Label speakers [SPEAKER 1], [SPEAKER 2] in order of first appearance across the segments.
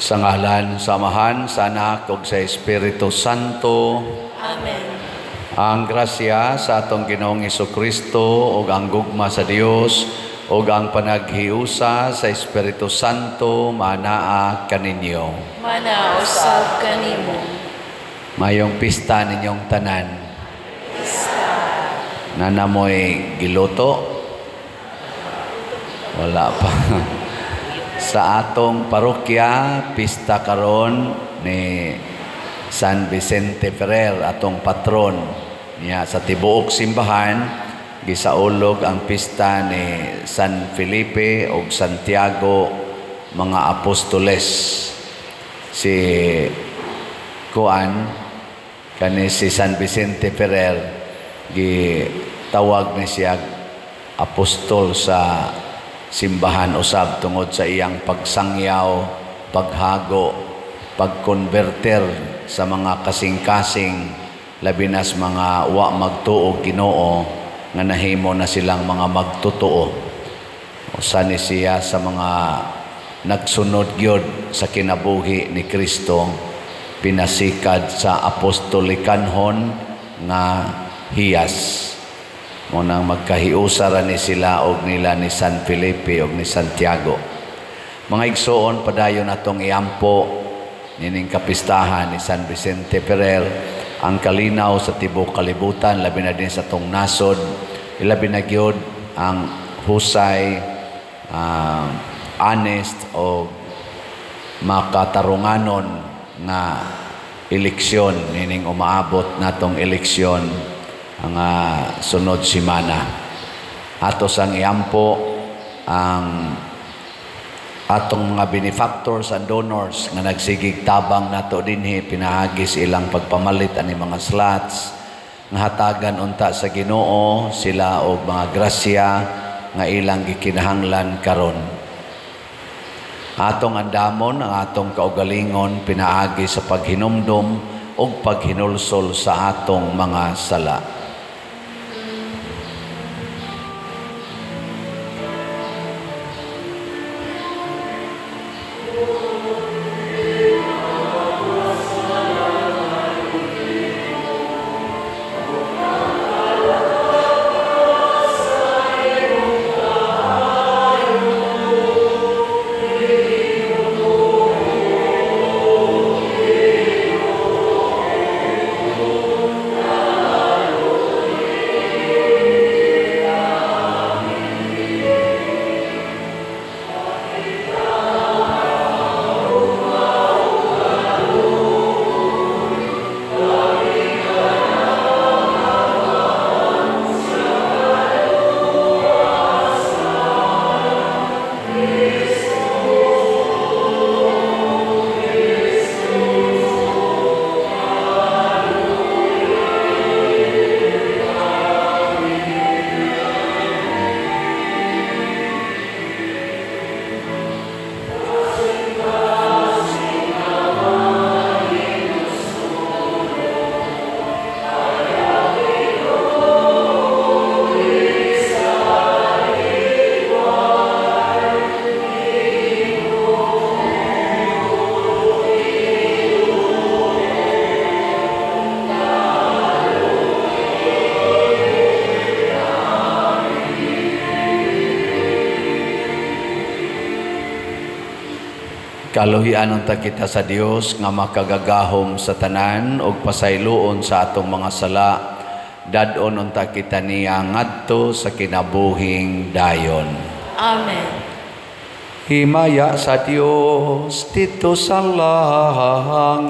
[SPEAKER 1] Sa ngalan sa Amahan, sa Anak ug sa Espiritu Santo.
[SPEAKER 2] Amen.
[SPEAKER 1] Ang grasya sa atong Ginoong Hesukristo ug ang gugma sa Dios ug ang panaghiusa sa Espiritu Santo manaa kaninyo.
[SPEAKER 2] Mana usab kanimo.
[SPEAKER 1] Mayong pista ninyong tanan.
[SPEAKER 2] Pista.
[SPEAKER 1] Nanamoy giluto? Wala pa. Sa atong parokya, pista karon ni San Vicente Ferrer, atong patron. Niya sa tibuok simbahan, gisaulog ang pista ni San Felipe ug Santiago, mga apostoles. Si kuan kani si San Vicente Ferrer, gitawag ni siya apostol sa simbahan usab tungod sa iyang pagsangyaw, paghago, pagkonverter sa mga kasing-kasing, labi nas mga wa magtuo Ginoo nga nahimo na silang mga magtotoo. Usa ni siya sa mga nagsunod gyud sa kinabuhi ni Kristo, pinasikad sa apostolikanhon nga hiyas. Munang magkahiusa ra ni sila og nila ni San Felipe og ni Santiago. Mga igsoon, padayon atong iampo nining kapistahan ni San Vicente Ferrer ang kalinaw sa tibuok kalibutan, labi na din sa atong nasod, ilabi na gyud ang husay, honest o makatarunganon nga eleksyon nining umaabot natong eleksyon ang sunod simana. Ato sang iampo ang atong mga benefactors and donors nga nagsigig tabang nato dinhi pinaagi sa ilang pagpamalit ani mga slots, nga hatagan unta sa Ginoo sila og mga grasya nga ilang gikinahanglan karon. Atong andamon ang atong kaugalingon pinaagi sa paghinumdum ug paghinulsol sa atong mga sala. Kaluhian unta kita sa Dios nga makagagahom sa tanan ug pasayloon sa atong mga sala, dad-on unta kita niya ngadto sa kinabuhing dayon.
[SPEAKER 2] Amen.
[SPEAKER 1] Himaya sa Dios didto sa langit.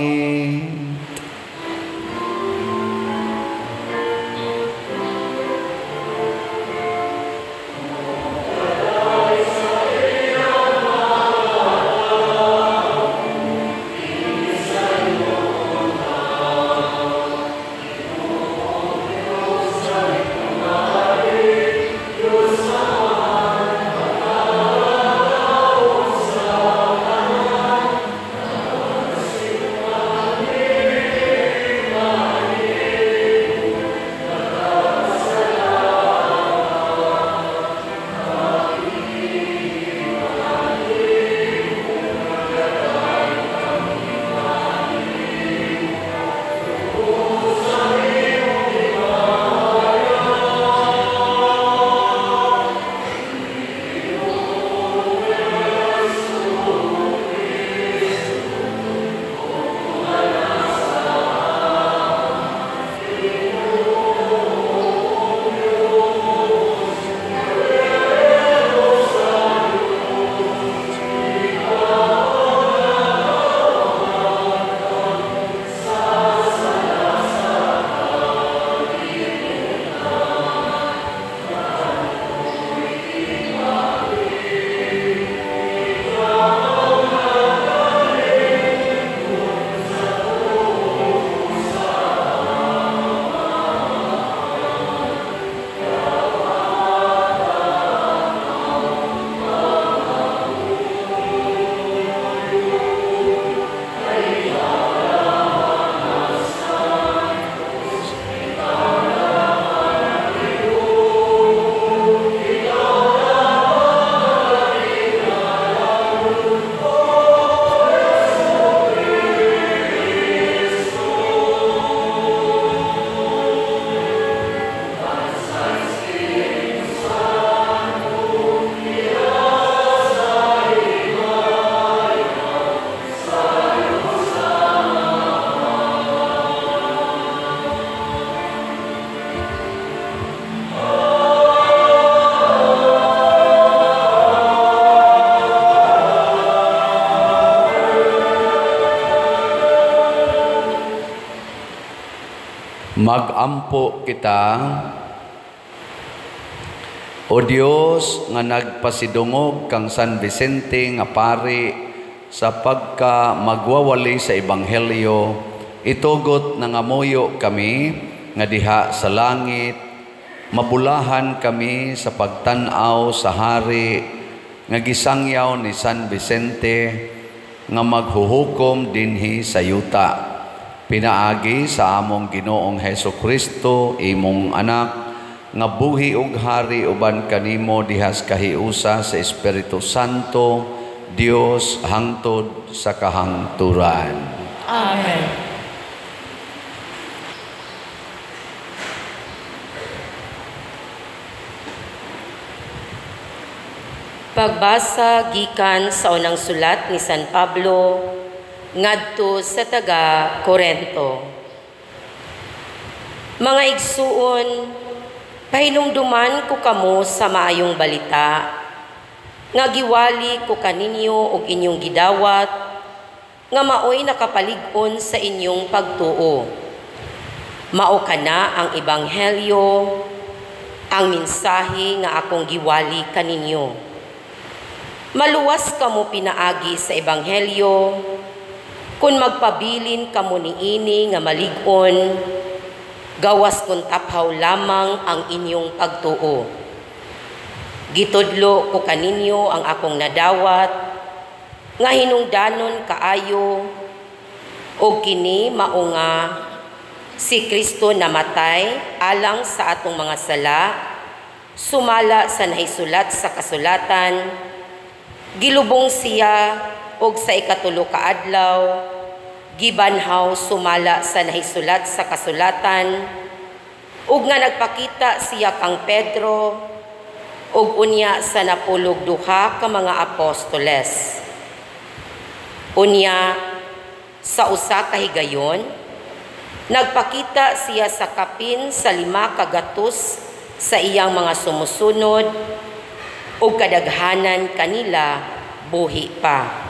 [SPEAKER 1] Magampo kita. O Dios nga nagpasidungog kang San Vicente nga pari sa pagka magwawali sa ebanghelyo, itugot nangamuyo kami nga diha sa langit mabulahan kami sa pagtan-aw sa hari nga gisangyaw ni San Vicente nga maghuhukom dinhi sa yuta. Pinaagi sa among Ginoong Hesus Kristo, imong anak, nga buhi ug hari uban kanimo dihas kahiusa sa Espiritu Santo, Dios hangtod sa kahangturan.
[SPEAKER 2] Amen.
[SPEAKER 3] Pagbasa gikan sa unang sulat ni San Pablo ngadto sa taga Korento. Mga igsuon, pahinumduman ko kamo sa maayong balita nga giwali ko kaninyo og inyong gidawat nga maoy nakapalig-on sa inyong pagtuo. Mao kana ang ebanghelyo, ang mensahe nga akong giwali kaninyo. Maluwas kamo pinaagi sa ebanghelyo kung magpabilin kamo niini nga malig-on, gawas kung taphaw lamang ang inyong pagtuo. Gitudlo ko kaninyo ang akong nadawat nga hinungdanon kaayo og kini mao nga si Kristo namatay alang sa atong mga sala, sumala sa nahisulat sa kasulatan, gilubong siya og sa ikatulo ka adlaw gibanhaw sumala sa nahisulat sa kasulatan, ug nga nagpakita siya kang Pedro ug unya sa 12 ka mga apostoles. Unya sa usa ka higayon nagpakita siya sa kapin sa 500 sa iyang mga sumusunod, ug kadaghanan kanila buhi pa.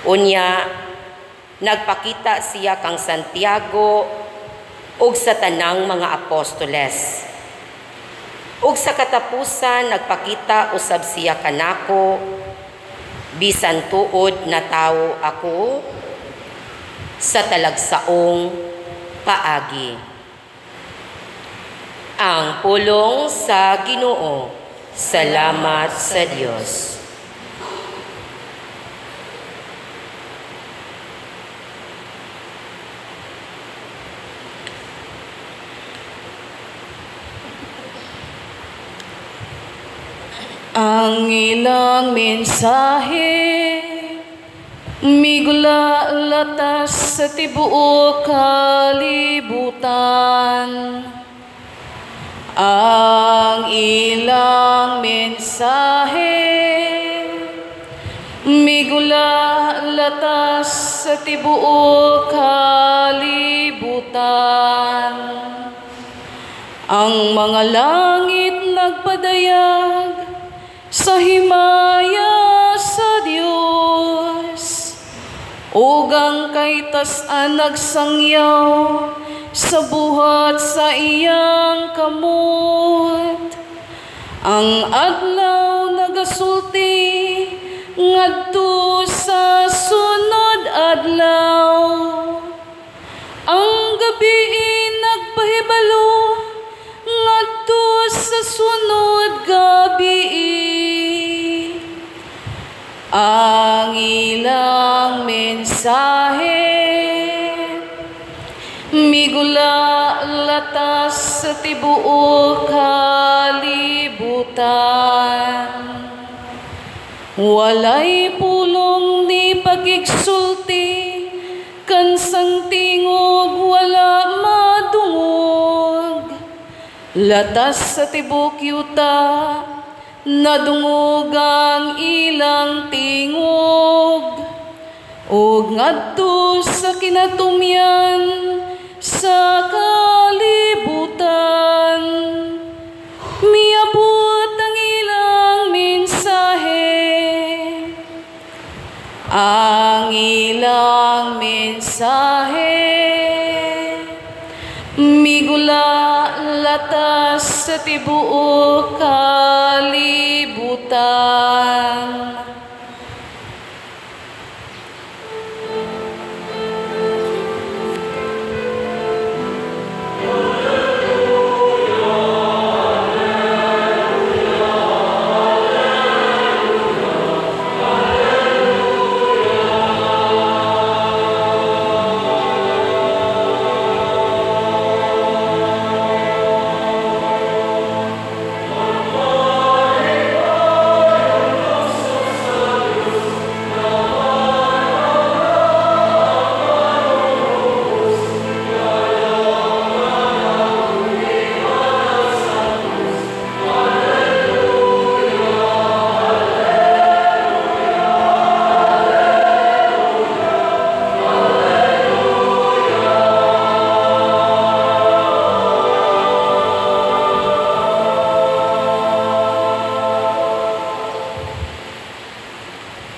[SPEAKER 3] Unya nagpakita siya kang Santiago ug sa tanang mga apostoles. Ug sa katapusan nagpakita usab siya kanako, bisan tuod na tawo ako, sa talagsaong paagi. Ang pulong sa Ginoo. Salamat sa Dios.
[SPEAKER 2] Ang ilang mensahe migula latas sa tibuok kalibutan. Ang ilang mensahe migula latas sa tibuok kalibutan. Ang mga langit nagpadayag sa himaya sa Dios, ug ang kay tas-an nagsangyaw sa buhat sa iyang kamot. Ang adlaw nagasulti ngadto sa sunod adlaw. Ang gabi nagpahibalo ngadto sa sunod gabi. Ang ilang mensahe migula latas sa tibuok kalibutan. Walay pulong ni pagigsulti, kansang tingog wala madungog. Latas sa tibok yuta, nadungog ang ilang tingog. Ug ngadto sa kinatumyan sa kalibutan, miabot ang ilang mensahe. Ang ilang mensahe Migula latas sa tibuok kalibutan.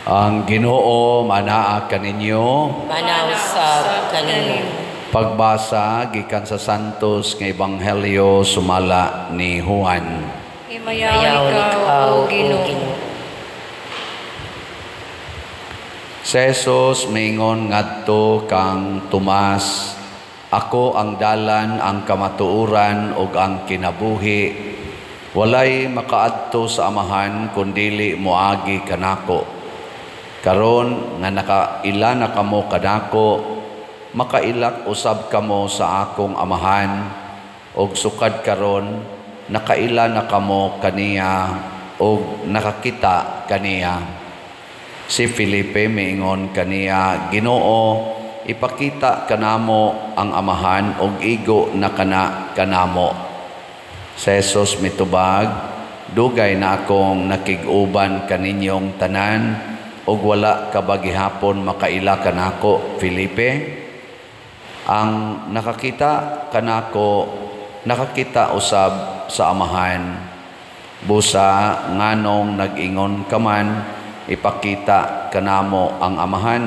[SPEAKER 1] Ang Ginoo manaa kaninyo,
[SPEAKER 3] Manaw sab kaninyo.
[SPEAKER 1] Pagbasa gikan sa Santos nga Ebanghelyo sumala ni Juan.
[SPEAKER 2] Himayaw ikaw, O Ginoo.
[SPEAKER 1] Si Jesus mingon ngadto kang Tomas, ako ang dalan, ang kamatuoran ug ang kinabuhi. Walay makaadto sa Amahan kun dili moagi kanako. Karon nga nakaila na kamo kanako, makailak usab kamo sa akong Amahan, ug sukad karon nakaila na kamo kaniya ug nakakita kaniya. Si Felipe miingon kaniya, Ginoo, ipakita kanamo ang Amahan ug igo na kana kanamo. Si Jesus mitubag, dugay na akong nakig-uban kaninyong tanan ug wala ka ba gihapon makaila kanako, Felipe? Ang nakakita kanako, nakakita usab sa Amahan. Busa nganong nag-ingon ka man, ipakita kanamo ang Amahan.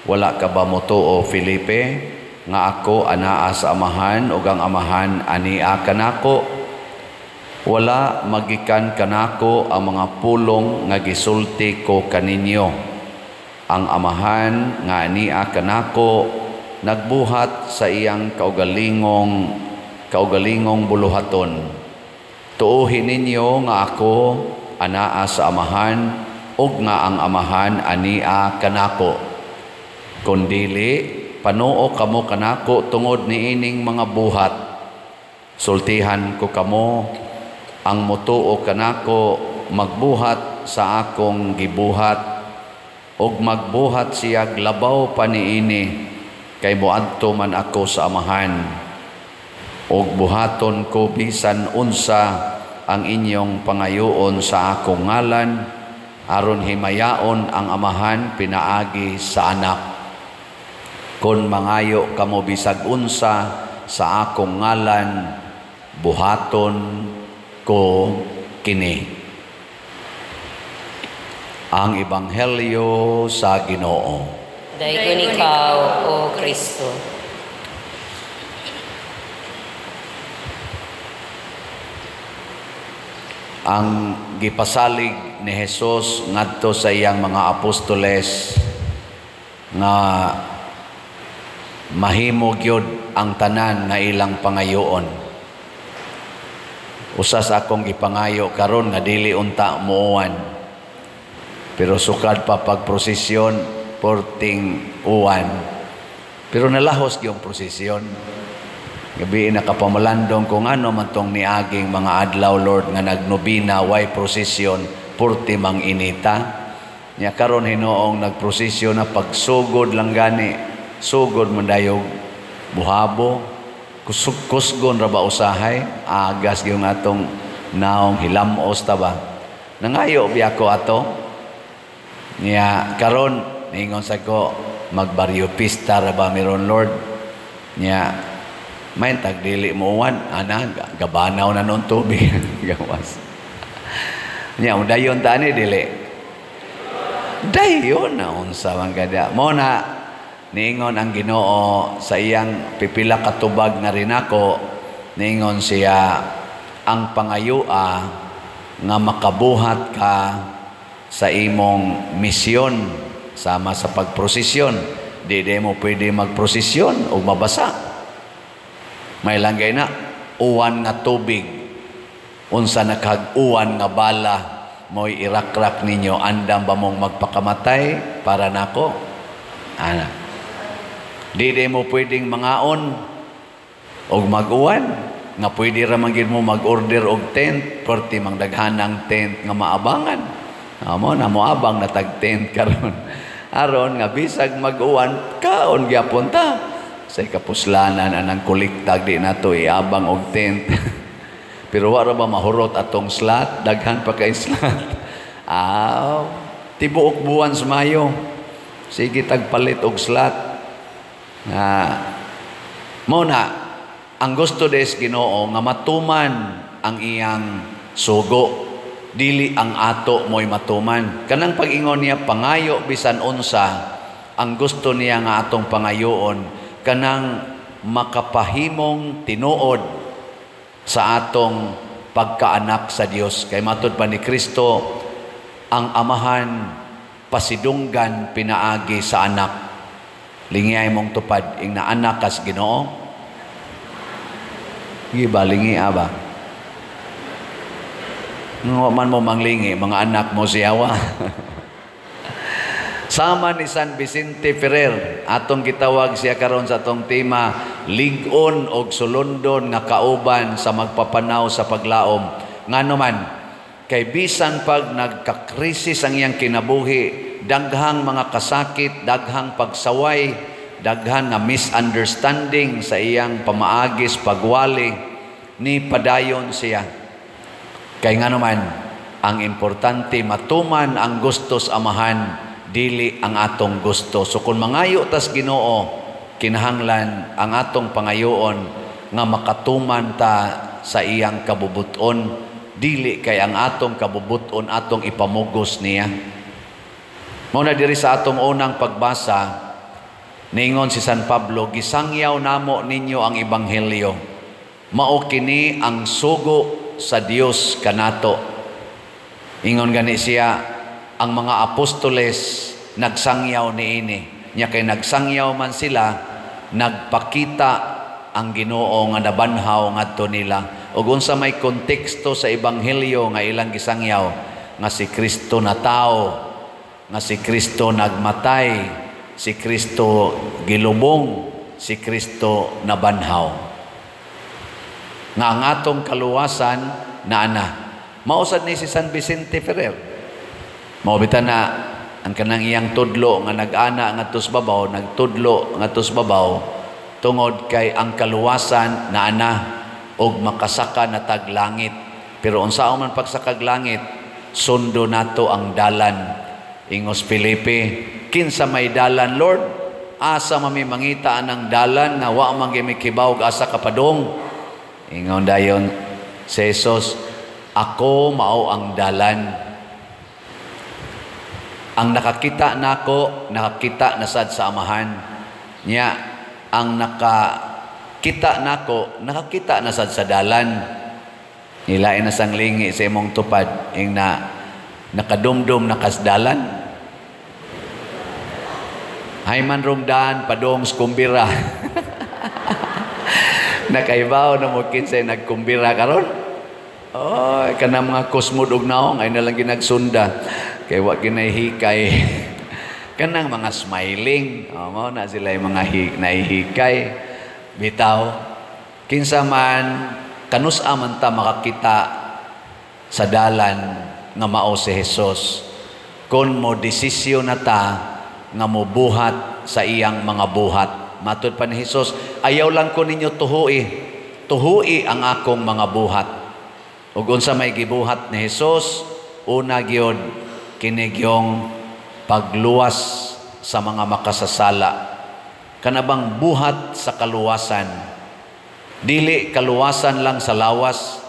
[SPEAKER 1] Wala ka ba motuo, Felipe, nga ako anaa sa Amahan ug ang Amahan ania kanako? Wala magikan kanako ang mga pulong nga gisulti ko kaninyo. Ang Amahan nga ania kanako nagbuhat sa iyang kaugalingong buluhaton. Tuohin ninyo nga ako anaa sa Amahan ug nga ang Amahan ania kanako. Kun dili, panuo kamo kanako tungod niining mga buhat. Sultihan ko kamo, ang motuo kanako magbuhat sa akong gibuhat, ug magbuhat siyag labaw pa niini, kay moadto man ako sa Amahan. Ug buhaton ko bisan unsa ang inyong pangayoon sa akong ngalan, aron himayaon ang Amahan pinaagi sa Anak. Kon mangayo kamo bisag unsa sa akong ngalan, buhaton ko kini. Ang Ebanghelyo sa Ginoo.
[SPEAKER 3] Daygon ikaw, O Kristo.
[SPEAKER 1] Ang gipasalig ni Jesus ngadto sa iyang mga apostoles nga mahimo gyud ang tanan nga ilang pangayoon. Usa sa akong gipangayo karon nga dili unta muuan. Pero sukad pa pagprosesyon porting uwan. Pero nalahos gyud prosesyon. Gabi nakapamalandong kung ano man tong niaging mga adlaw, Lord, nga nagnobina way prosesyon purti mang inita. Nya karon hinuong nagprosesyon na pagsugod lang gani, sugod man dayog buhabo, kusgon ra ba usahay, agas gyud atong naong hilamos ta ba. Nangayo biya ko ato. Nya karon ningon sa ko magbaryo pista ra ba miron, Lord. Nya may tagdili mo uwan, ana, gabanaw na nun tubig. Gawas. Nya, dayon ta ni, dili. Dayon na unsa man kada. Mo na, Niingon ang Ginoo sa iyang pipila ka tubag nga rinako, niingon siya ang pangayua nga makabuhat ka sa imong misyon sama sa pagprosesyon. Di di mo pwede magprosesyon o mabasa. May langgay na uwan nga tubig, unsa nakag-uwan nga bala mo'y irakrak ninyo, andam ba mong magpakamatay para nako? Ana. Di di mo pwedeng mangaon og mag-uwan nga pwede ra man gid mo mag-order og tent, perti mang daghanang tent nga maabangan. Amo na moabang na tag tent karon. Aron nga bisag mag-uwan, kaon gyapon ta. Say kapuslanan anang kolektag, di nato iabang og tent. Pero wa ra ba mahurot atong slot, daghan pa kay slot. Aw, tibuok buwan sa Mayo. Sige tagpalit og slot. Nga mao na ang gusto des Ginoo nga matuman ang iyang sugo, dili ang ato mo'y matuman. Kanang pag-ingon niya pangayo bisan unsa, ang gusto niya nga atong pangayoon kanang makapahimong tinuod sa atong pagkaanak sa Dios. Kay matud pa ni Kristo, ang Amahan pasidunggan pinaagi sa anak. Lingiyay mong tupad, ing naanak kas Ginoo. Sige ba, lingi ba? Nga man mo manglingi, mga anak mo siyawa. Sama ni San Vicente Ferrer, atong gitawag siya karon sa atong tema, lig-on og sulondon nga kauban sa magpapanaw sa paglaom. Ngano man, kay bisan pag nagkakrisis ang iyang kinabuhi, daghang mga kasakit, daghang pagsaway, daghan nga misunderstanding sa iyang pamaagis pagwali, ni padayon siya. Kay ngano man, ang importante matuman ang gusto sa Amahan, dili ang atong gusto. So kung mangayo tas Ginoo, kinahanglan ang atong pangayoon nga makatuman ta sa iyang kabubuton, dili kay ang atong kabubuton atong ipamugos niya. Mao na diri sa atong unang pagbasa, ningon si San Pablo, gisangyaw namo ninyo ang ebanghelyo. Mao kini ang sugo sa Dios kanato. Ingon gani siya, ang mga apostoles nagsangyaw niini. Nya kay nagsangyaw man sila, nagpakita ang Ginoo nga nabanhaw ngadto nila. Ug unsa may konteksto sa ebanghelyo nga ilang gisangyaw? Nga si Kristo natawo, nga si Kristo nagmatay, si Kristo gilubong, si Kristo nabanhaw. Nga ang atong kaluwasan naana. Mausad ni si San Vicente Ferrer. Mao bitan na ang kanang iyang tudlo nga nag-ana ngadto sa babaw, nagtudlo ngadto sa babaw tungod kay ang kaluwasan naana og makasaka na tag langit. Pero unsaon man pagsakag langit, sundo nato ang dalan. Ingos Felipe, kinsa may dalan, Lord? Asa mami mangita anang dalan nga wa man gyud mikibaw asa kapadong? Ingon dayon si Jesus, ako mao ang dalan. Ang nakakita nako, nakakita na sad sa Amahan. Nya, ang nakakita nako, nakakita na sad sa dalan. Nilain na sang lingi sa imong tupad, ing na nakadumdum na kasdalan. Hayman rongdaan, padong skumbira. Nakaibaw na mo kinsay nagkumbira karon. Oh, kanang mga kusmod og naong ay nalang ginagsunda. Kay wa ginahikay. Kanang mga smiling, oh, mao na sila yung mga nahihikay. Bitaw, kinsa man kanus-a man ta makakita sa dalan nga mao si Jesus, kon mo desisyon na ta nga mobuhat sa iyang mga buhat. Matud pa ni Jesus, ayaw lang ko ninyo tuhui, tuhui ang akong mga buhat. Ug unsa may gibuhat ni Jesus, una gyud kinigyong pagluwas sa mga makasasala. Kanabang buhat sa kaluwasan. Dili kaluwasan lang sa lawas.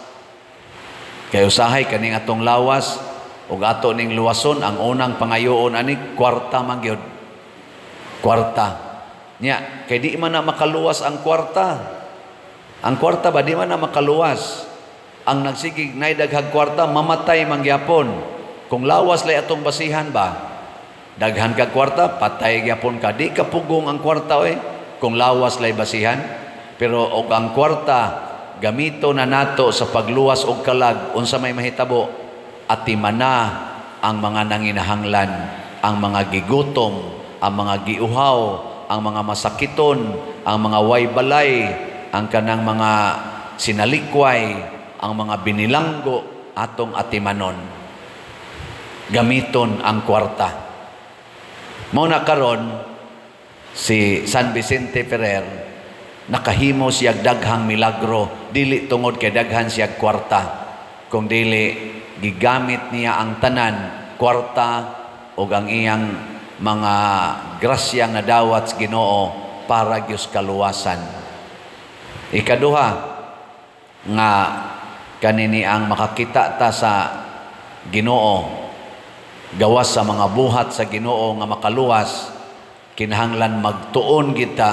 [SPEAKER 1] Kay usahay kaning atong lawas ug ato ning luwason, ang unang pangayoon ani kwarta man gyud. Kwarta. Nya, kay di man na makaluwas ang kwarta. Ang kwarta ba, di man na makaluwas. Ang nagsigig nay daghang kwarta, mamatay man gyapon. Kung lawas lay atong basihan ba, daghan ka kwarta, patay gyapon ka. Di ka pugong ang kwarta oy, kung lawas lay basihan. Pero og ang kwarta gamito na nato sa pagluwas og kalag, unsa may mahitabo? Atimana ang mga nanginahanglan, ang mga gigutom, ang mga giuhaw, ang mga masakiton, ang mga way balay, ang kanang mga sinalikway, ang mga binilanggo, atong atimanon. Gamiton ang kwarta. Mao na karon si San Vicente Ferrer, nakahimo siya daghang milagro, dili tungod kay daghan siya kwarta, kung dili gigamit niya ang tanan kwarta ug ang iyang mga grasya nga dawat sa Ginoo para gyud kaluwasan. Ikaduha nga kanini ang makakita ta sa Ginoo gawas sa mga buhat sa Ginoo nga makaluwas, kinahanglan magtuon kita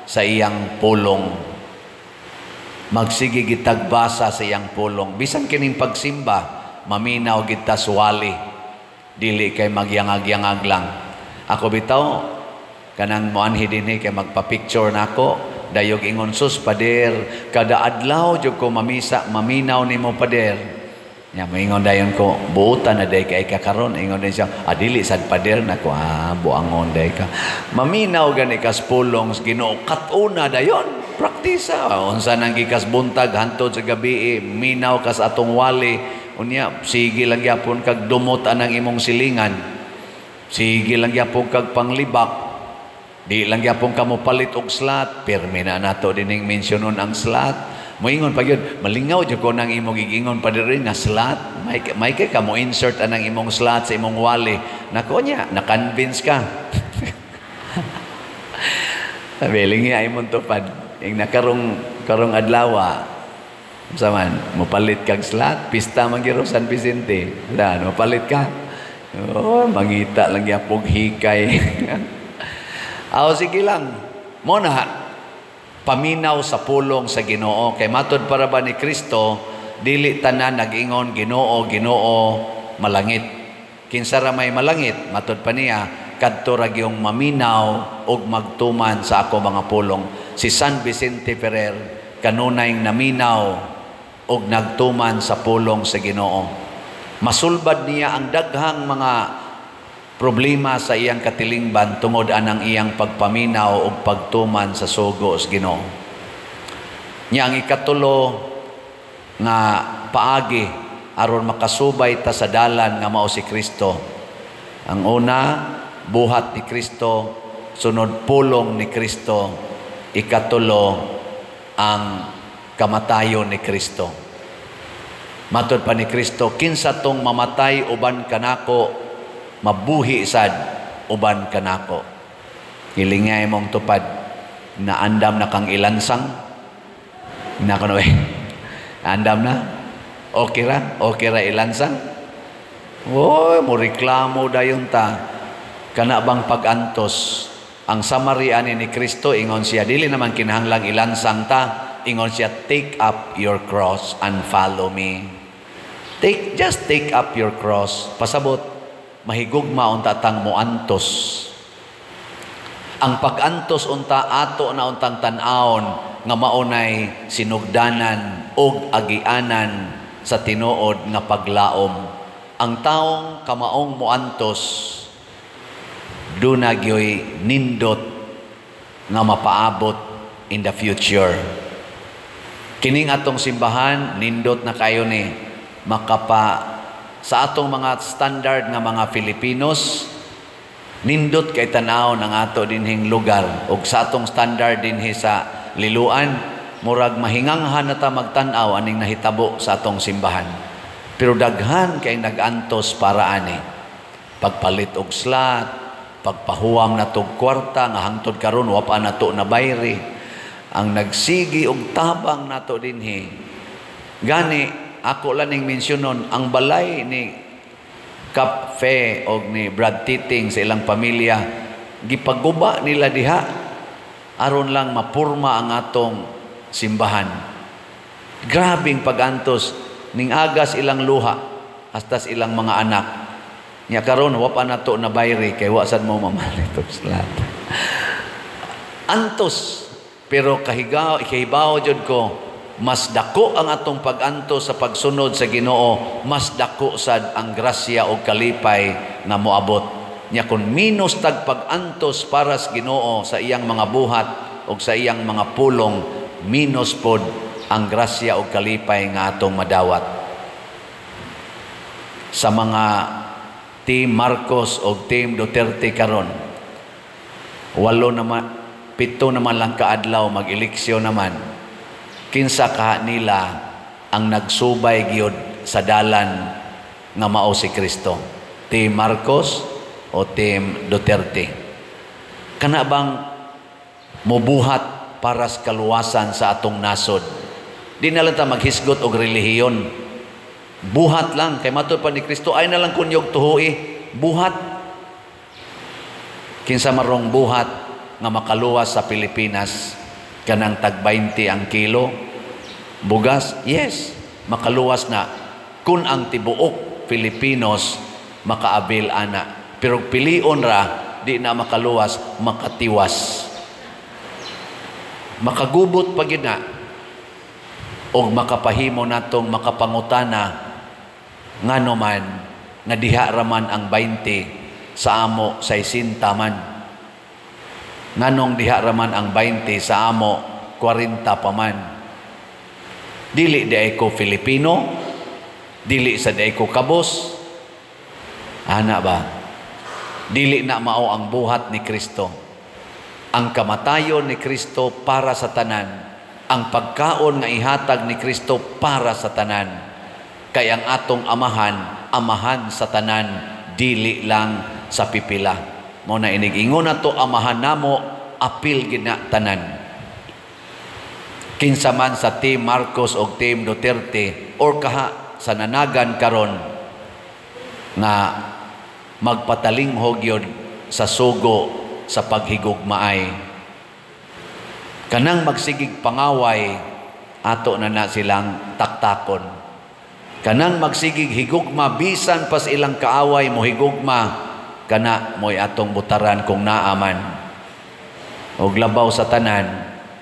[SPEAKER 1] sa iyang pulong. Magsige gitag basa sa iyang pulong. Bisan kining pagsimba, maminaw kita suwali. Dili kay magyangag-yangag lang. Ako bitaw, kanang moanhi dinhi kay magpa-picture nako, dayog ingon, "Sus pader, kada adlaw jud ko mamisa, maminaw nimo, pader." Nya moingon dayon ko, "Buotan na day kay ka karon." Ingon din siya, "Ah, dili sad, pader." Nako, "Ah, buangon day ka." Maminaw gani kas pulong sa Ginoo, kat-una dayon. Praktisa. Unsa nang gikas buntag hantod sa gabi, minaw kas atong wali. Unya, sige lang gyapon kag dumot anang imong silingan. Sige lang gyapon kag panglibak. Di lang gyapon ka mo palit og slot. Pirmi na nato dining mensyonon ang slot. Moingon pa gyud, "Malingaw jud ko nang imong gigingon pa diri nga slot. May kay ka mo insert anang imong slot sa imong wali." Nako nya, na-convince ka. Sabi, ay imong tupad. Ing nakarong karong adlaw, unsa man, mopalit kag slot, pista man gyud San Vicente. Wala, mopalit ka. Oh, mangita lang gyapog hikay. Aw, sige lang. Mo na paminaw sa pulong sa Ginoo, kay matod para ba ni Kristo, dili tanan nag-ingon, "Ginoo, Ginoo," malangit. Kinsa ra may malangit? Matod pa niya, kadto ra gyung maminaw ug magtuman sa ako mga pulong. Si San Vicente Ferrer kanunay naminaw ug nagtuman sa pulong sa Ginoo. Masulbad niya ang daghang mga problema sa iyang katilingban tungod anang iyang pagpaminaw ug pagtuman sa sugo sa Ginoo. Nya ang ikatulo nga paagi aron makasubay ta sa dalan nga mao si Kristo. Ang una, buhat ni Kristo, sunod, pulong ni Kristo, ikatulo, ang kamatayon ni Kristo. Matod pa ni Kristo, "Kinsa tong mamatay uban kanako, mabuhi sad uban kanako." Hilingay mong tupad, na andam na kang ilansang. Na kuno eh. Andam na? Okay ra? Okay ra ilansang? Oy, mo reklamo dayon ta. Kana bang pag-antos? Ang summary ani ni Kristo, ingon siya, dili naman kinahanglang ilansang ta. Ingon siya, "Take up your cross and follow me." Just take up your cross. Pasabot, mahigugma unta tang moantos. Ang pag-antos unta, ato na untang tan-awon nga maunay sinugdanan og agianan sa tinuod nga paglaom. Ang taong kamaong moantos, duna gyoy nindot nga mapaabot in the future. Kining atong simbahan, nindot na kayo ni makapa sa atong mga standard nga mga Filipinos, nindot kay tan-aw ng ato dinhing lugar ug sa atong standard dinhi sa Liloan, murag mahinganghan na ta magtan-aw aning nahitabo sa atong simbahan. Pero daghan kay nag-antos para ani. Pagpalit og slot, pagpahuwam na tog kwarta nga hangtod karon wa pa nato na bayri. Ang nagsigi og tabang nato dinhi. Gani ako lang ning mensyonon ang balay ni Cap Fe og ni Brad Titing sa ilang pamilya, gipaguba nila diha. Aron lang mapurma ang atong simbahan. Grabing pagantos ning agas ilang luha hasta ilang mga anak. Nya karon wa pa nato na bayri kay wa sad mo mamalit og lahat. Antos, pero kahigaw kahibaw jud ko, mas dako ang atong pag-antos sa pagsunod sa Ginoo, mas dako sad ang grasya o kalipay nga moabot. Nya kun minus tag pag-antos para sa Ginoo sa iyang mga buhat o sa iyang mga pulong, minus pod ang grasya o kalipay nga atong madawat. Sa mga Team Marcos o Team Duterte karon, 8 naman, 7 naman lang kaadlaw mag-eleksyon naman, kinsa ka nila ang nagsubay gyud sa dalan nga mao si Kristo? Team Marcos o Team Duterte? Kana bang mobuhat para sa kaluwasan sa atong nasod? Di na lang ta maghisgot og relihiyon. Buhat lang kay matud pa ni Kristo, ay na lang kunyog tuhui, buhat. Kinsa marong buhat nga makaluwas sa Pilipinas? Kanang tag 20 ang kilo bugas, yes, makaluwas na kun ang tibuok Filipinos makaabil ana. Pero pilion ra, di na makaluwas, makatiwas, makagubot pa gyud na og makapahimo natong makapangutana ngano man nga diha raman ang 20 sa amo 60 man, nganong diha raman ang 20 sa amo 40 pa man. Dili di ko Filipino, dili sa di ko kabos ana ba? Dili na mao ang buhat ni Kristo. Ang kamatayon ni Kristo para sa tanan, ang pagkaon nga ihatag ni Kristo para sa tanan. Kay ang atong amahan, amahan sa tanan, dili lang sa pipila. Mao na inig-ingon nato, amahan namo, apil gid na tanan. Kinsa man sa Team Marcos o Team Duterte or kaha sa nanagan karon nga magpatalinghog yun sa sugo sa paghigugmaay, kanang magsigig pangaway, ato na na silang taktakon. Kanang magsigig higugma bisan pas ilang kaaway mo higugma, kana mo'y atong butaran kung naaman. Og labaw sa tanan,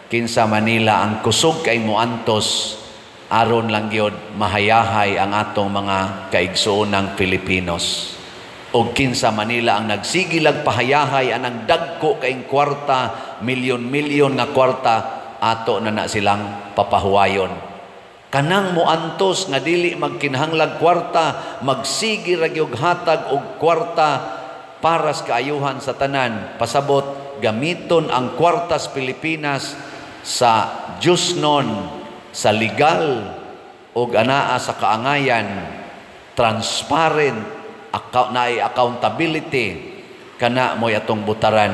[SPEAKER 1] kinsa Manila ang kusog kay moantos aron lang gyud mahayahay ang atong mga kaigsuonang Pilipinos. Og kinsa Manila ang nagsigilag pahayahay anang dagko kaing kwarta, milyon-milyon nga kwarta, ato na na silang papahuwayon. Kanang moantos nga dili magkinahanglag kwarta, magsigi ra gyud hatag og kwarta para sa kaayuhan sa tanan. Pasabot, gamiton ang kwartas Pilipinas sa Diyosnon, sa legal og anaa sa kaangayan, transparent, naay accountability, kana mo'y atong butaran.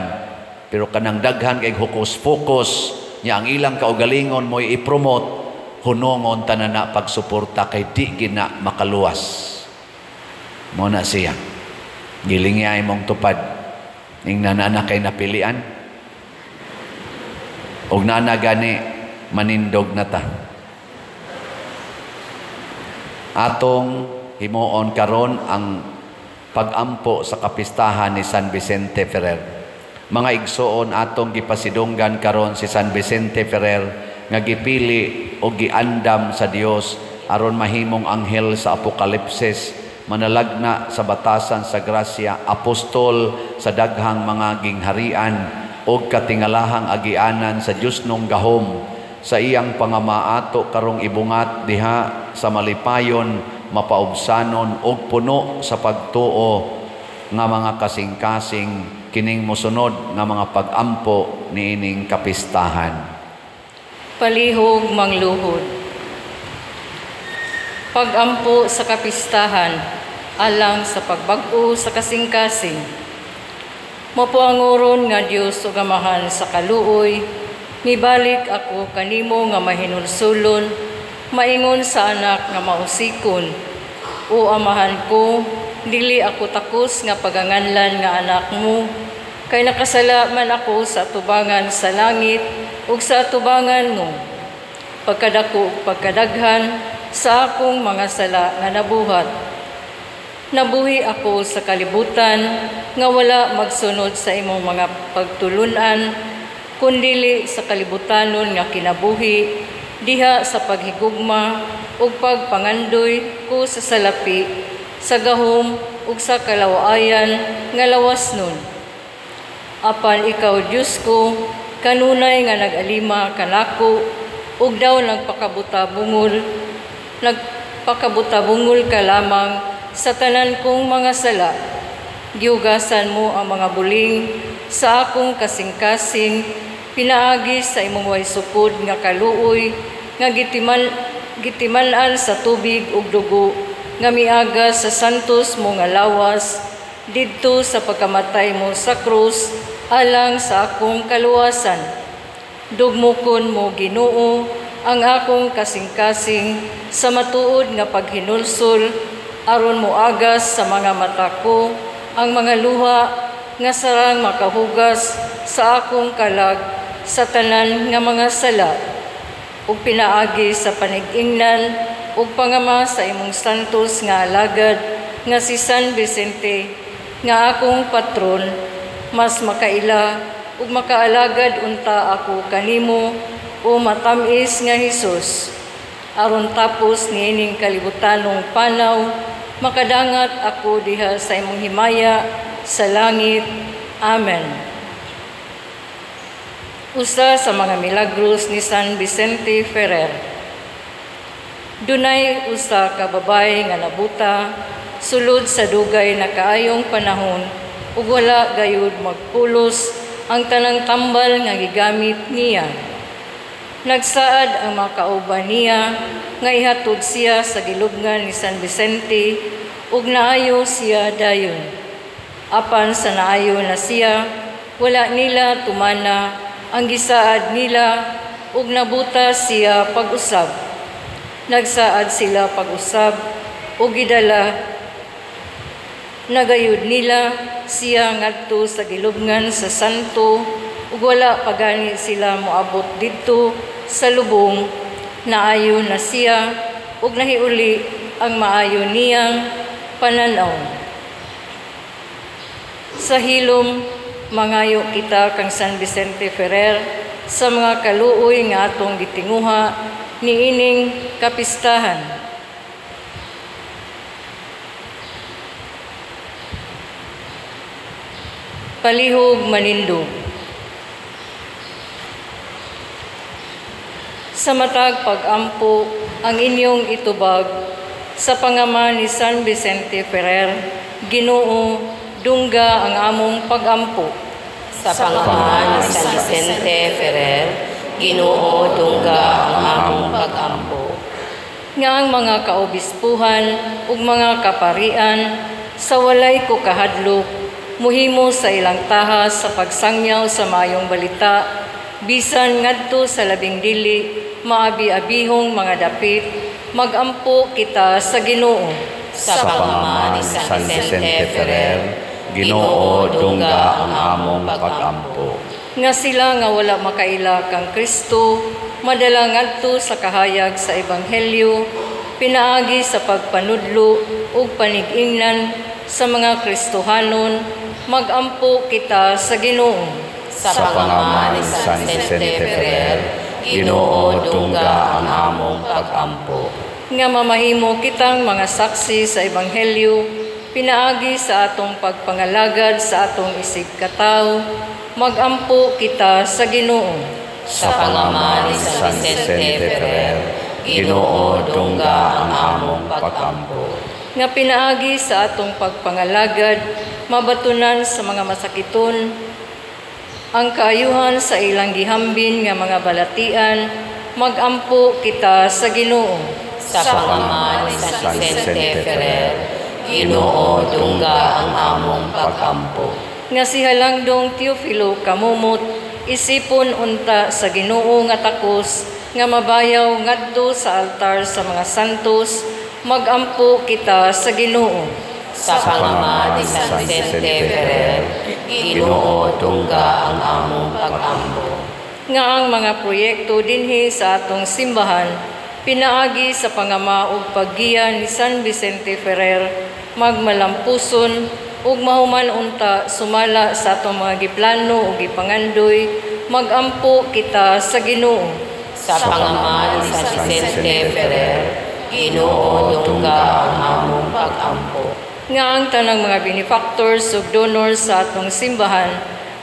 [SPEAKER 1] Pero kanang daghan kay hokus-pokus nya ang ilang kaugalingon mo'y i-promote, hunongon tanan na pagsuporta kay di gina makaluwas. Mo na siya. Gilingay mong tupad. Ingnan na kay napilian. Og nana gani manindog na ta. Atong himuon karon ang pagampo sa kapistahan ni San Vicente Ferrer. Mga igsoon, atong gipasidunggan karon si San Vicente Ferrer nga gipili o giandam sa Dios aron mahimong anghel sa Apokalipsis, manalagna sa batasan sa grasya, apostol sa daghang mga gingharian og katingalahang agianan sa Dios nung gahom. Sa iyang pangamaato karong ibungat diha sa malipayon, mapaubsanon og puno sa pagtuo nga mga kasing-kasing kining mosunod nga mga pagampo niining kapistahan.
[SPEAKER 2] Palihog mangluhod. Pagampo sa kapistahan alang sa pagbag-o sa kasing-kasing. Mapuanguron nga Dios ug Amahan sa kaluoy, mibalik ako kanimo nga mahinulsulon, maingon sa anak nga mausikon. O Amahan ko, dili ako takos nga paganganlan nga anak mo, Kay nakasala man ako sa atubangan sa langit ug sa atubangan mo. Pagkadako ug pagkadaghan sa akong mga sala nga nabuhat. Nabuhi ako sa kalibutan nga wala magsunod sa imong mga pagtulunan, kundili sa kalibutanon nga kinabuhi, diha sa paghigugma ug pagpangandoy ko sa salapi, sa gahom ug sa kalawayan nga lawas nun. Apan ikaw, Dios ko, kanunay nga nag-alima kanako ug daw nagpakabutabungol ka lamang sa tanan kong mga sala. Gihugasan mo ang mga buling sa akong kasing-kasing, pinaagi sa imong way sukod nga kaluoy nga gitiman-an sa tubig ug dugo nga miagas sa santos mo nga lawas didto sa pagkamatay mo sa krus alang sa akong kaluwasan. Dugmukon mo, Ginoo, ang akong kasing-kasing sa matuod nga paghinulsol, aron moagas sa mga mata ko ang mga luha nga sarang makahugas sa akong kalag sa tanan nga mga sala, ug pinaagi sa panig-ingnan ug pangama sa imong santos nga alagad nga si San Vicente nga akong patron, mas makaila ug makaalagad unta ako kanimo, o matamis nga Hesus, aron tapos niining kalibutanong panaw makadangat ako diha sa imong himaya sa langit. Amen. Usa sa mga milagros ni San Vicente Ferrer. Dunay usa ka babay nga nabuta sulod sa dugay na kaayong panahon ug wala gayud magpulos ang tanang tambal nga gigamit niya. Nagsaad ang mga kauban niya nga ihatod siya sa gilubngan ni San Vicente ug naayo siya dayon. Apan sa naayo na siya, wala nila tumana ang gisaad nila ug nabuta siya pag-usab. Nagsaad sila pag-usab ug gidala nagayud nila siya ngadto sa gilubngan sa santo ug wala pagani sila moabot didto sa lubong. Naayo na siya ug nahiuli ang maayo niyang pananaw. Sa hilom, mangayo kita kang San Vicente Ferrer sa mga kaluoy nga atong gitinguha niining kapistahan. Palihog manindog. Sa matag pag-ampo ang inyong itubag sa pangama ni San Vicente Ferrer, Ginoo, dungga ang among pag-ampo.
[SPEAKER 3] Sa pangama ni San Vicente Ferrer, Ginoo, dungga ang among pag-ampo.
[SPEAKER 2] Nga ang mga kaobispuhan ug mga kaparian sa walay ko kahadlok muhimo sa ilang tahas sa pagsangyaw sa maayong balita, bisan ngadto sa labing dili maabi-abihong mga dapit, magampo kita sa Ginoo.
[SPEAKER 3] Sa pangama ni
[SPEAKER 1] San Vicente Ferrer, Ginoo, dungga ang among pag-ampo.
[SPEAKER 2] Nga sila nga wala makaila kang Kristo, madala ngadto sa kahayag sa Ebanghelyo, pinaagi sa pagpanudlo ug panig-ingnan sa mga Kristohanon, magampo kita sa Ginoo.
[SPEAKER 3] Sa pangama ni
[SPEAKER 1] San Vicente Ferrer, Ginoo, dungga ang among pag-ampo.
[SPEAKER 2] Nga mamahimo kitang mga saksi sa Ebanghelyo, pinaagi sa atong pagpangalagad sa atong isig katawo, magampo kita sa Ginoo.
[SPEAKER 1] Sa pangama ni San Vicente Ferrer, Ginoo, dungga ang among pag-ampo.
[SPEAKER 2] Nga pinaagi sa atong pagpangalagad, mabatunan sa mga masakiton ang kaayuhan sa ilang gihambin nga mga balatian, magampo kita sa Ginoo.
[SPEAKER 3] Sa pangama ni San Vicente Ferrer, Ginoo, dungga ang among pag-ampo.
[SPEAKER 2] Nga si Halangdong Teofilo Camomot, isipon unta sa Ginoo nga takos nga mabayaw ngadto sa altar sa mga santos, magampo kita sa Ginoo.
[SPEAKER 3] Sa pangama ni San Vicente Ferrer, Ginoo, Ginoo, tungga ang among pag-ampo.
[SPEAKER 2] Nga ang mga proyekto dinhi sa atong simbahan pinaagi sa pangama ug paggiya ni San Vicente Ferrer magmalampuson ug mahuman unta sumala sa atong mga giplano ug gipangandoy, magampo kita sa Ginoo.
[SPEAKER 3] Sa pangama ni San Vicente Ferrer, Ginoo, tungga ang among pag-ampo.
[SPEAKER 2] Nga ang tanang mga benefactors ug donors sa atong simbahan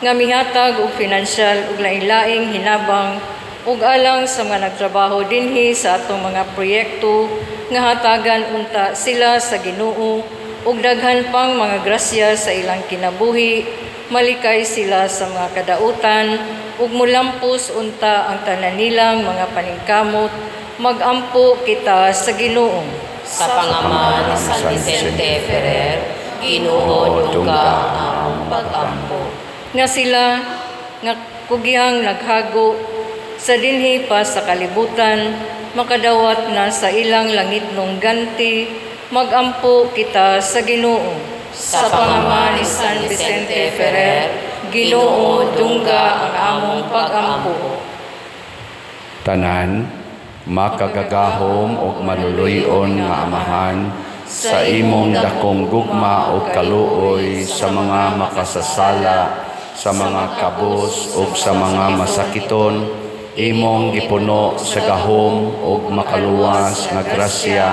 [SPEAKER 2] nga mihatag og pinansyal ug lain-laing hinabang ug alang sa mga nagtrabaho dinhi sa atong mga proyekto nga hatagan unta sila sa Ginoo ug daghan pang mga grasya sa ilang kinabuhi, malikay sila sa mga kadautan ug mulampos unta ang tanan nilang mga paningkamot, magampo kita sa Ginoo.
[SPEAKER 3] Sa pangama ni San Vicente Ferrer, Ginoo, tungga ang among pag-ampo.
[SPEAKER 2] Nga sila nga kugihang naghago sa dinhi pa sa kalibutan, makadawat na sa ilang langitnong ganti, magampo kita sa Ginoo.
[SPEAKER 3] Sa pangama ni San Vicente Ferrer, Ginoo, dungga ang among pag-ampo.
[SPEAKER 1] Tanan, makagagahom ug maluluy-on nga Amahan, sa imong dakong gugma ug kaluoy sa mga makasasala, sa mga kabos ug sa mga masakiton, imong gipuno sa gahom ug makaluwas nga grasya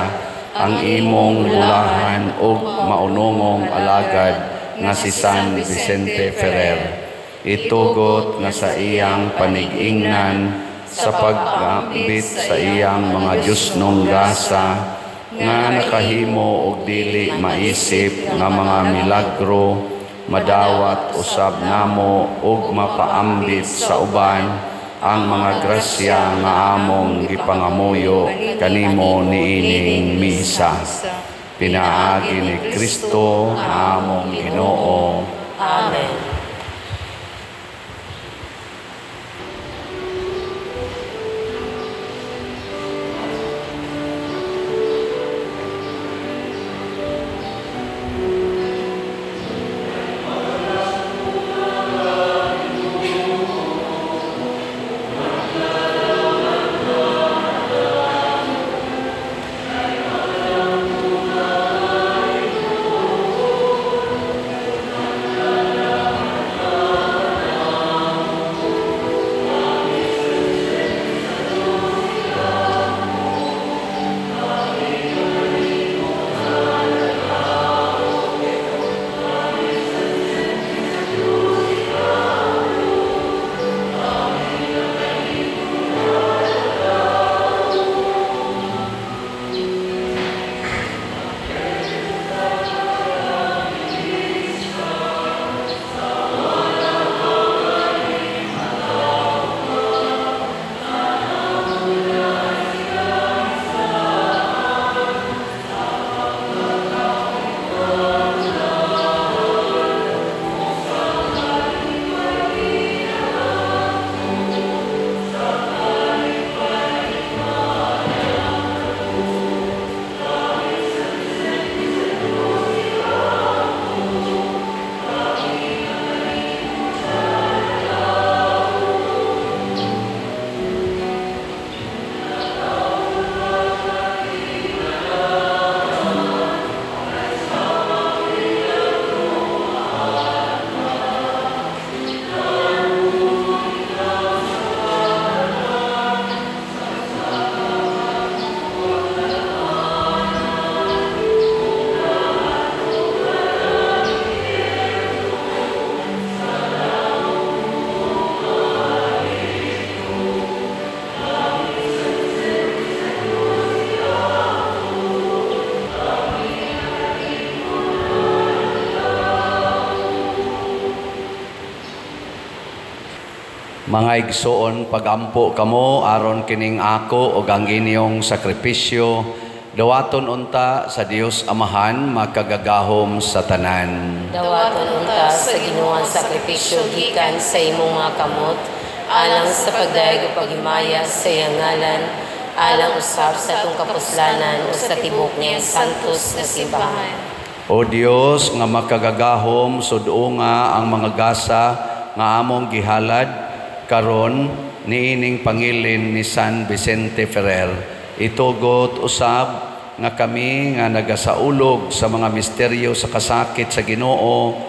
[SPEAKER 1] ang imong bulahan ug maunongong alagad nga si San Vicente Ferrer. Itugot nga sa iyang panig-ingnan sa pag-ambit sa iyang mga Diyosnong gasa nga nakahimo og dili maisip nga mga milagro, madawat usab namo ug mapaambit sa uban ang mga grasya nga among gipangamuyo kanimo niining misa. Pinaagi ni Kristo among Ginoo.
[SPEAKER 3] Amen.
[SPEAKER 1] Mga igsoon, pagampo kamo aron kining ako og ang inyong sakripisyo dawaton unta sa Dios Amahan makagagahom sa tanan.
[SPEAKER 3] Dawaton unta sa Ginoo ang sakripisyo gikan sa imong mga kamot alang sa pagdayeg ug paghimaya sa iyang ngalan, alang usab sa atong kapuslanan o sa tibok niyang santos nga simbahan.
[SPEAKER 1] O Dios nga makagagahom, sud-unga ang mga gasa nga among gihalad karon niining pangilin ni San Vicente Ferrer. Itugot usab nga kami nga nagasaulog sa mga misteryo sa kasakit sa Ginoo